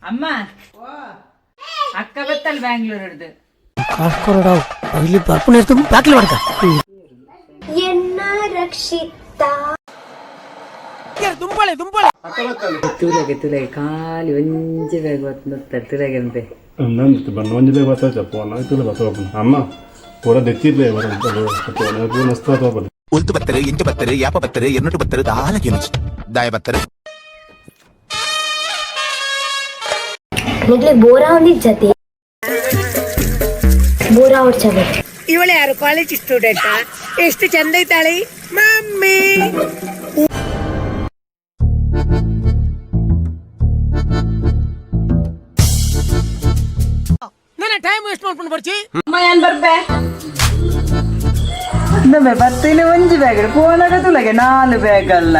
ಅಮ್ಮ, ಅಕ್ಕ ಬತ್ತಲ್ ಬ್ಯಾಂಗ್ಳೂರ್ದು. ಇಲ್ಲಿ ಬರ್ಪುನ ಬಾಕ್ಲಿ ಮಾಡ್ಕ. ಎನ್ನ ರಕ್ಷಿತಾ. ತುಲೆಗೆ ತುಲೆಗೆ ಖಾಲಿ ಒಂಜಿ ಬ್ಯಾಗ್ ಬತ್ತು ತುಲೆಗೆ ಅಂತೆ. ನಂದು ಬಣ್ಣ ಒಂಜಿ ಬೇಗ ಬರ್ತದೆ ಪೋನ ತುಲೆ ಬರ್ತದೆ ಅಮ್ಮ ಪೂರ ದೆತ್ತಿದ್ಲೆ ಪೋನ ಮಸ್ತ್ ತೋಪದು. ಒಲ್ತು ಬತ್ತರು, ಎಂಟು ಬತ್ತರು, ಯಾಪ ಬತ್ತರು, ಎನ್ನೂಟು ಬತ್ತರು, ದಾಲ ಗೆಲುಚು ದಾಯ ಬತ್ತರು. ನಿಗ್ಲೆ ಬೋರಾ ಒಂದಿಜ್ಜತೆ, ಬೋರಾ ಹೊಡ್ಚವೆ. ಇವಳು ಯಾರು? College student? ಎಷ್ಟು ಚಂದ ಇದ್ದಾಳೆ ಮಮ್ಮಿ. ನನ್ನ ಟೈಮ್ ವೇಸ್ಟ್ ಮಾಡ್ಕೊಂಡು ಬರ್ಚಿ. ಅಮ್ಮ, ಏನ್ ಬರ್ಬೆ ಬರ್ತೀನಿ. ಒಂಜಿ ಬ್ಯಾಗ್ ಪೋನಾಗ ತುಲೆಗೆ ನಾಲು ಬ್ಯಾಗ್ ಅಲ್ಲ.